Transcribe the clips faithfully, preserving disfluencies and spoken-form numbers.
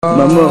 Mamo,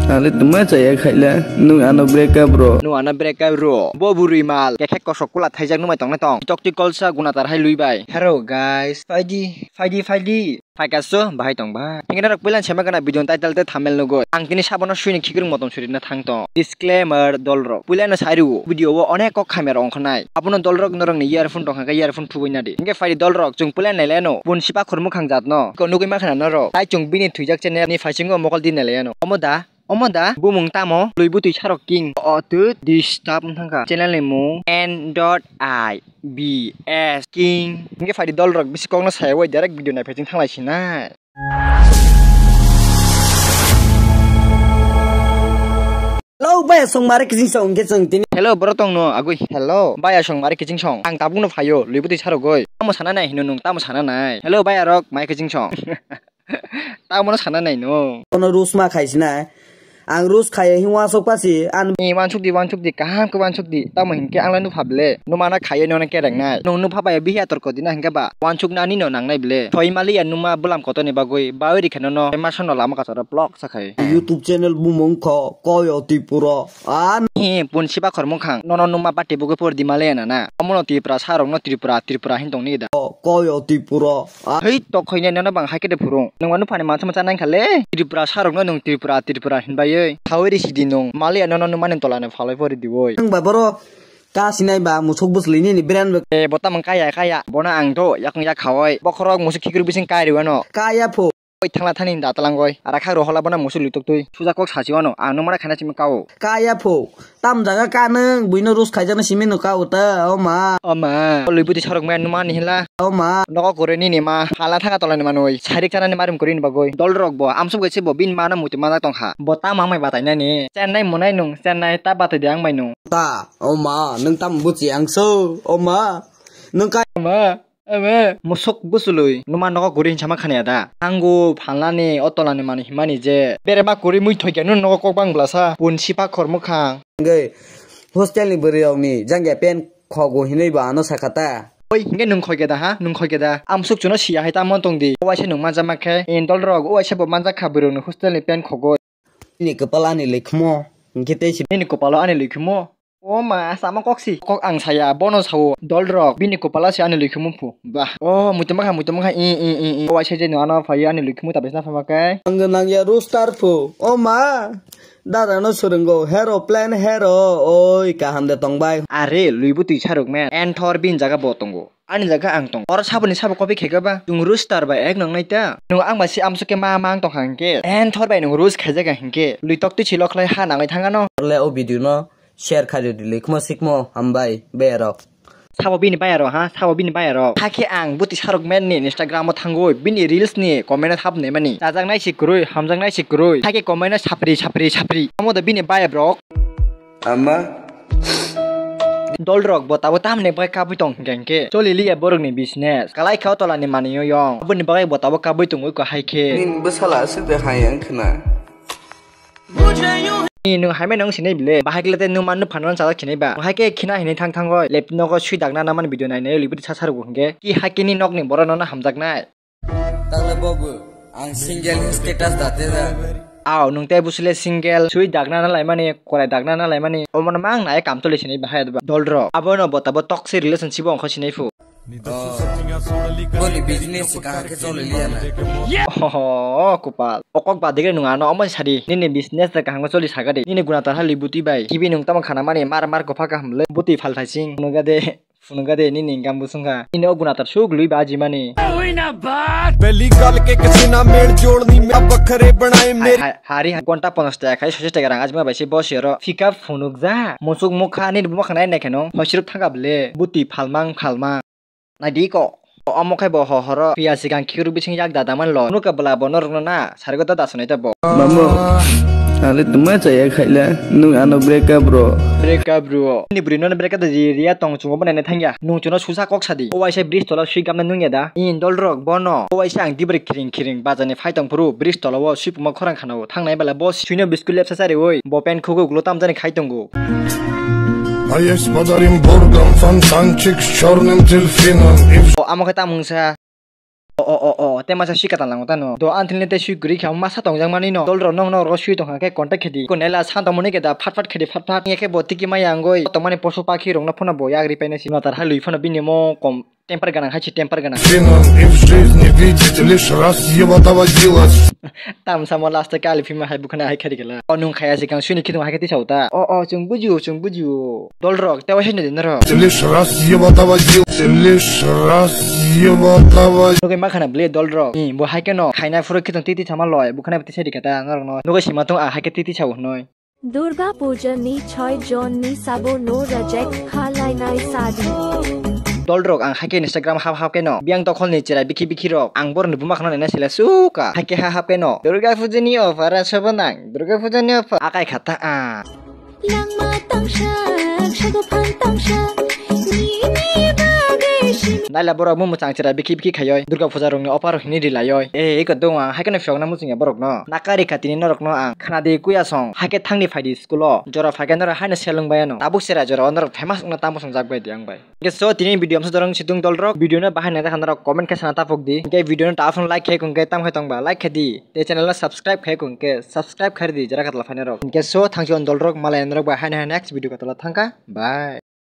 ale tuma chaya khaila, nung ano break up ro. Nung ano break up ro. Bo bwrwi mal, kekhe kosok kula thaijak numai tongna tong. Tokti kolsa gunatar hai lui bai. Hello guys, phaidi, phaidi, phaidi. Phaikaso, bahai tong ba. Hingke norok puilan sema gana video title te thumbnail nugui. Ang tini sabono suini khikrung motom surina thang tong. Disclaimer dolrok. Puilano sairu, video o onek kok khamya rok ongkha nai. Abono dolrok norokni earphone tongkha khe earphone thubui nadi. Hingke phaidi dolrok, chwng puilan nailano. Bun sipa khormwkhang jatno. Ko nugui makhana norok. Tai chwng bini thwijak channel ni phaisingo mokol di nailano. Omo da? Omo da? Bumung tamo? Lui bwtwi sarok king. O tut disturb wngkha. Channel ni mung N dot I B S king. Hingke phaidi dolrok bisi kokno sayawai direct video naiphai chwng thanglai sinai. Hello, baya song mare kiching song hingke chwng tini. Hello, boro tongno agui. Hello, baya song mare kiching song. Ang tabukno phaio, lui bwtwi sarogoi. Tamo sana nai hino nung, tamo sana nai. Hello, baya rok, mai kiching song. Tamono sana nai no. Kono rus ma khai sinai. Ang rus khaiya hin wansuk pasi, an. Ni wansuk di, wansuk di, kaham khe wansuk di. Tamo hinkhe ang lai nupha ble. Numana khaiya nono kereng nai. Nung nupha bai bihi ator ko dina hinkhe ba. Wansuk nani no nang nai ble. Thoi mali ya numa bwlam kotor ni bagwi. Bawi rikhe nono. Ema sono lama kasaro block sakhai. YouTube channel bumung kho, Koyo Tripura. An. Hi, pun siba khor mukhang. Nono numa bati bugwi por di mali ya nana. Omono Tripura sarok no Tripura, Tripura hin tong ni da. Koyo Tripura. Hei, tok khoine nono bang hai khe de phurung. Nung manu phani mansa mansa nang khale. Tripura sarok no nung Tripura, Tripura hin bai oi. Thawi ri sidi nung. Mali ya nono numa ni tola no phalai pori di oi. Ang ba boro ka sinai ba musuk bwsli ni ni brand. Eh, bota mang kaya kaya. Bona ang do yakung yak khawai. Bokhorok musuk khikruk bising kai riwano. Kaya pho. Oi thangla thani da talangoi. Ara khak rohola bona musuk lutok tui. Suja kok sasi wano. Ang nung mara khana simi kao. Kaya pho. Tam jaga kanung, buino rus khaijana simi no kao ta, o ma. O ma. Lui buti sarok maya numa ni hila. O ma. Nogo kore nini ma. Hala thaka tola ni manoi. Sarik chana ni marim kori ni bagoi. Dol rok bo. Amsuk gaise bo bin mana muti mana tongkha. Bo ta mamai batai nani. Chennai munai nung. Chennai ta batai de ang mai nung. Ta. O ma. Nung tam buchi ang so. O ma. Nung ka. Ma. Ebe, musuk bwswlwi, numa nogo guri hinsa ma khaniya da? Ango phalnani, o tolani manwi himani je. Berema kwrwi mui thoikya nung nogo kok bang blasa, pun sipa khor mwkhang. Hingke hostel ni bwrwi rok ni jangya pen khogo hinwi bo ano sakha ta. Oi, hingke nung khoikya da ha? Nung khoikya da? Amsuk chuno siya hai tamo tong di. O waisa nung manjak ma khe, in dol rok, o waisa bo manjak kha bwrwi rok ni hostel ni pen khogoi. Nini kwpal ani likhimo, hingke tei si. Nini kwpalo ani likhimo? O ma, sama kok si. Kok ang saya, bono sao. Dol rok, bini kwpala se ani likhimo phu. Bah. O, muitu makha, muitu makha. I, i, i, i. O waisa je no ano phai ani likhimo ta besna phama kai. Ang nang ya rooster phu. O ma. Dada no swrwngo. Hero plan hero. Oi, kaham de tong bai. Are, lui bwtwi sarok men. Enthor bin jaga bo tongo. Ani jaga ang tong. Oro saboni sabo copy khe ba. Chung rooster bai ek nang nai ta. Nung ang ba si amsuk khe ma mang tong hang khe. Enthor bai nung roost khaijak hang khe. Lui tok twi si lokhlai ha nangwi thang ano. Le o video no share khai di likmo sikmo hambai berok. Sabo bini bayaro ha, sabo bini bayaro. Hakhe ang buti sarok men ni Instagram o thangwi bini reels ni comment o thap nemani. Chajaknai si kwrwi, hamjaknai si kwrwi. Hakhe comment o sapri, sapri, sapri. Omo da bini baya brok. Ama. Dol rok bo tabo tamni bagwi kabui tong hingka hingke. Choli liya borok ni business. Kalai kha o tola ni manwi o yong. Aboni bagwi bo tabo kabui tongwi ko hai khe. Nini bwsala aswk de hai ang khna. Ni nung hai mano wng sinai bile. Bahai kle te nung manu phano chajak sinai ba. Hai khe khina hinwi thang thang oi. Lep nogo sui dakna na man video nai nai libri sa sargo hingke. Ki hai khe ni nok ni borok no na hamjak nai. Tagle bobo, ang single status date da. Aw, nung te busile single, sui dakna na laimani, korai dakna na laimani. Omono mang nai kam tole sinai bahai adba. Dol rok. Abono bo tabo toxic relationship o ongkho sinai phu. Oh. Boni business kaham khe choli liya na. Oho, kupal. Okok badigre nung ano omo sadi. Nini business da kaham khe choli sagadi. Nini guna tarha li buti bai. Kibi nung tamo khana mani mar mar kopha kaham le. Buti phal thaising. Nung gade. Phunukha de nini income bo swngkha. Nini o gunatar suk lui ba ajimani. Pehli gal ke kisina mel jodni mein ab bakhre banaye mere. Hai, hai, hari ghonta ponchash taka khai soish taka rang ajima bai se boss yoro. Pickup phunukja. Musuk mukha nini buma khna nai kheno. Hoisiruk thangkha ble. Buti phalmang phalmang. Naidi ko. Omo khe bo ho horo. Piya sikang khikruk bising yak dada man lo. Nukha bwla bo norok no na. Sarigo da dasanai ta bo. Mamo, ale tuma chaya khaila, nung ano break up ro. Break up ro. Ni bwrwi no break up da ji riya tong chungo bo nai thangya. Nung chuno susa kok sadi. O waisa bridge tola sui gamna nungya da. In dol rok bono. O waisa ang dibri khiring khiring bajani phai tong phuru bridge tola o sui puma khorang khana o thangnai bala bo suino biscuit lepsa chari oi. Bo pen khuguk lo tam jani khai tongo. A jest pod Orenburgą, fontanczyk z czarnym delfinem i w- O amo khe tamungsa. O, o, o, o, te masa sui kata lango tano. Do anthilni te sui guri kha masa tongjak mani no. Dol rok nong nong ro sui tong kha khe contact khedi. Ko nela sa tong mani ke da phat phat khedi phat phat. Nge khe bo tiki maya angoi. Tong mani posu pakhi rok no phano bo yagri paina si. Natar ha lui phano bini mo kom temper ganang hai si temper ganang. Ты нам и в жизни видеть лишь раз его доводилось. Tam samo last ke ali phima hai bukhana hai khari kela. O nung khaya si kang sui ni khitung hai khe tisao ta. O, o, chung bujio, chung bujio. Dol rok te waisa ni din rok. Лишь раз его доводил, лишь раз его доводил. Nugui ma khana bwle dol rok. Ni bo hai khe no khaina phuru khitung titi thama loi, bo khana biti sadi kata norok no. Nugui sima tung a hai khe titi sao hnoi. Durga Puja ni choi jon ni sabo no reject khalai nai sadi. Dol rok ang hai khe Instagram hap hap khe no. Biang dokhol ni chera bikhi bikhi rok. Ang bor ni buma khana nai sila suka. Hai khe ha hap khe no. Durga Puja ni offer a sobo nang. Durga Puja ni offer. Akai khata a. Langma tangsa, sago phan tangsa, nini bagwi simi. Naila borok mo mwchang chera bikhi bikhi khayoi, Durga puja rokni offer hini rilaioi. E, eko dong ang, haikhe no phiyokna muchungya borokno. Nakari kha tini norokno ang, khna di kuya song, haikhe thangni phaidi school o, jora phaikhe norok haino selwng bai ano. Tabuk chera jora o norok famous wngna tamo swngjak bai di ang bai. Hingke so tini video amsa dorong situng dolrok, video no bahai nang jakha norok comment khe sana tapok di. Hingke video no ta phano like khe kung khe tam khai tong ba like khe di. Tei channel no subscribe khe kung khe subscribe khe di jara katla phaina rok. Hingke so thangsi on dolrok malai norok bai haino hai next video katla thangkha. Bye.